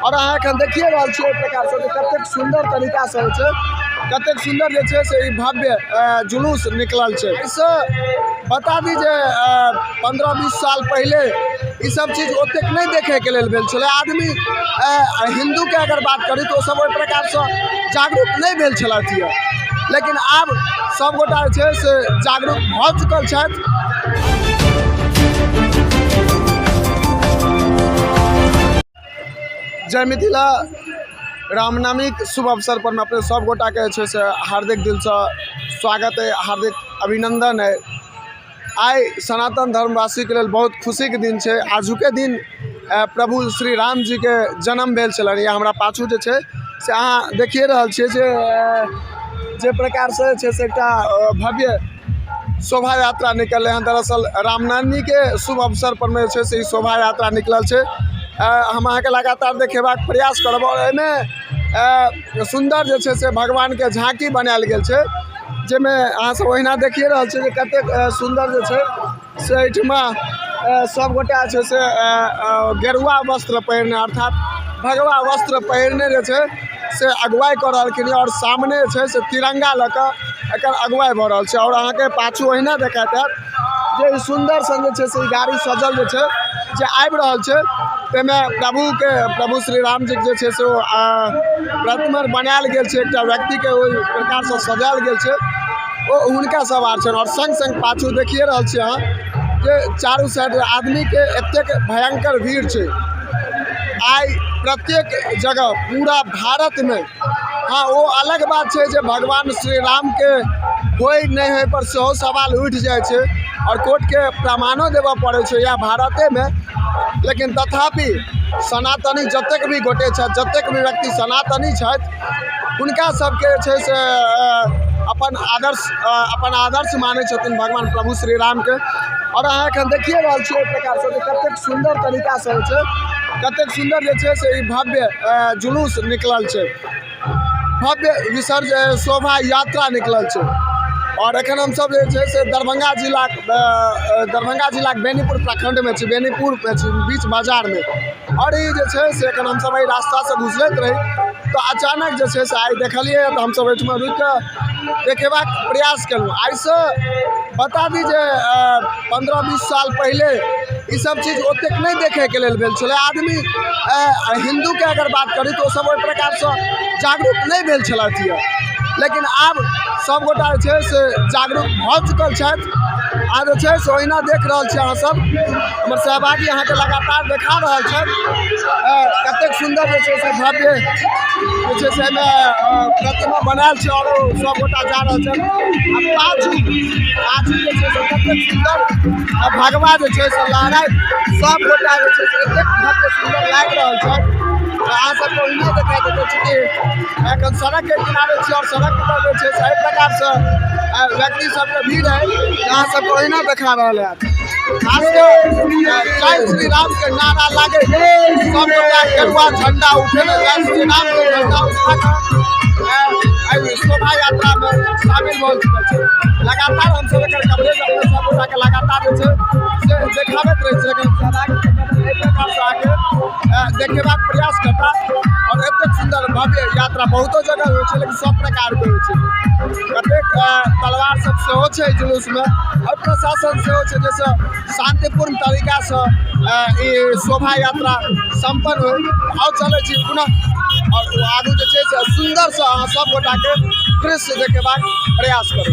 आओर अहाँ एखन देखिए रहल छियै एहि प्रकारसँ जे कतेक सुन्दर तरीकासँ होइ छै, कतेक सुन्दर जे छै से ई भव्य जुलूस निकलल छै। एहिसँ बता दी जे 15-20 साल पहिले ई सब चीज ओतेक नहि देखैके लेल भेल छलै। आदमी हिन्दूके अगर बात करी तऽ ओसब ओहि प्रकारसँ जागरूक नहि भेल छलथि यऽ, लेकिन आब सबगोटा जे छै से जागरूक भऽ चुकल छथि। जय मिथिला। रामनवमीके शुभ अवसर पर अपने सब गोटाके जे छै से हार्दिक दिलसँ स्वागत अइ, हार्दिक अभिनन्दन अइ। आइ सनातन धर्मवासीके लेल बहुत खुशीके दिन छै। आजुके दिन प्रभु श्री राम जीके जन्म भेल छलनि। या हमरा पाछू जे छै से अहाँ देखिए रहल छियै जे जे प्रकारसँ जे छै से एकटा भव्य शोभा यात्रा निकललै हँ। दरअसल रामनवमीके शुभ अवसर परमे जे छै से ई शोभा यात्रा निकलल छै। हम अहाँके लगातार देखेबाक प्रयास करब। आओर एहिमे सुन्दर जे छै से भगवानके झाँकी बनायल गेल छै, जाहिमे अहाँ सब ओहिना देखिए रहल छियै जे कतेक सुन्दर जे छै से एहिठिमा सबगोटा जे छै से गेरुआ वस्त्र पहिरने अर्थात भगवा वस्त्र पहिरने जे छै से अगुवाइ कऽ रहलखिन। आओर सामने जे छै से तिरंगा लऽ कऽ एकर अगुवाइ भऽ रहल छै। आओर अहाँके पाछू ओहिना देखाइत हैत जे ई सुन्दर सन जे छै से ई गाड़ी सजल जे छै जे आबि रहल छै, ताहिमे प्रभुके प्रभु श्री रामजीके जे छै से ओ प्रतिमा बनायल गेल छै। एकटा व्यक्तिके ओहि प्रकारसँ सजायल गेल छै, ओ हुनका सवार छनि। आओर सङ्ग सङ्ग पाछू देखिए रहल छियै अहाँ जे चारू साइड आदमीके एतेक भयङ्कर भीड़ छै आइ प्रत्येक जगह पूरा भारतमे। हँ, ओ अलग बात छै जे भगवान श्री रामके होइ नहि होइ पर सेहो सवाल उठि जाइ छै आओर कोर्टके प्रमाणो देबऽ पड़ै छै या भारतेमे, लेकिन तथापि सनातनी जतेक भी गोटे छथि, जतेक भी व्यक्ति सनातनी छथि, हुनका सबके जे छै से अपन आदर्श मानै छथिन भगवान प्रभु श्री रामके। आओर अहाँ एखन देखिए रहल छियै एहि प्रकारसँ जे कतेक सुन्दर तरीकासँ होइ छै, कतेक सुन्दर जे छै से ई भव्य जुलूस निकलल छै, भव्य विसर्जन शोभा यात्रा निकलल छै। आओर एखन हमसब जे छै से दरभंगा जिलाके बेनीपुर प्रखण्डमे छी, बेनीपुरमे छी, बीच बाजारमे। आओर ई जे छै से एखन हमसब एहि रास्तासँ गुजरैत रही तऽ अचानक जे छै से आइ देखलियै, तऽ हमसब एहिठमा रुकि कऽ देखेबाक प्रयास केलहुँ। आइसँ बता दी जे 15-20 साल पहिले ई सब चीज ओतेक नहि देखैके लेल भेल छलै। आदमी हिन्दूके अगर बात करी तऽ ओसब ओहि प्रकारसँ जागरूक नहि भेल छलथि यऽ, लेकिन आब सबगोटा जे छै से जागरूक भऽ चुकल छथि। आ जे छै से ओहिना देख रहल छी अहाँ सब, हमर सहभागी अहाँके लगातार देखा रहल छथि कतेक सुन्दर जे छै से भव्य जे छै से एहिमे प्रतिमा बनायल छै आओर ओ सबगोटा जा रहल छथि। आ पाछू पाछू जे छै से कतेक सुन्दर आ भगवा जे छै से लहराइत सबगोटा जे छै से एतेक भव्य सुन्दर लागि रहल छथि। अहाँ सबके ओहिना देखाइ देतै। चूँकि एखन सड़कके किनारे छी आओर सड़क पर जे छै से एहि प्रकारसँ व्यक्ति सबके भीड़ है, अहाँ सबके ओहिना देखा रहल है। खास कऽ जय श्री राम के नारा लागे सब गोटा गेरुआ झंडा उठेने, जय श्री राम के झंडा उठा कऽ एहि शोभा यात्रा में शामिल भऽ चुकल छै। लगातार हमसब एकर कवरेज अपने सब गोटा के लगातार जे छै से देखाबैत रहै छी, लेकिन एहि प्रकारसँ अहाँके देखेबाक प्रयास करता। आओर एतेक सुन्दर भव्य यात्रा बहुतो जगह होइ छै, लेकिन सब प्रकारके होइ छै। कतेक तलवार सब सेहो छै जुलूसमे आओर प्रशासन सेहो छै, जाहिसँ शान्तिपूर्ण तरीकासँ ई शोभा यात्रा सम्पन्न होइ। आओर चलै छी पुनः आओर आगू जे छै से सुन्दरसँ अहाँ सब गोटाके दृश्य देखेबाक प्रयास करै छी।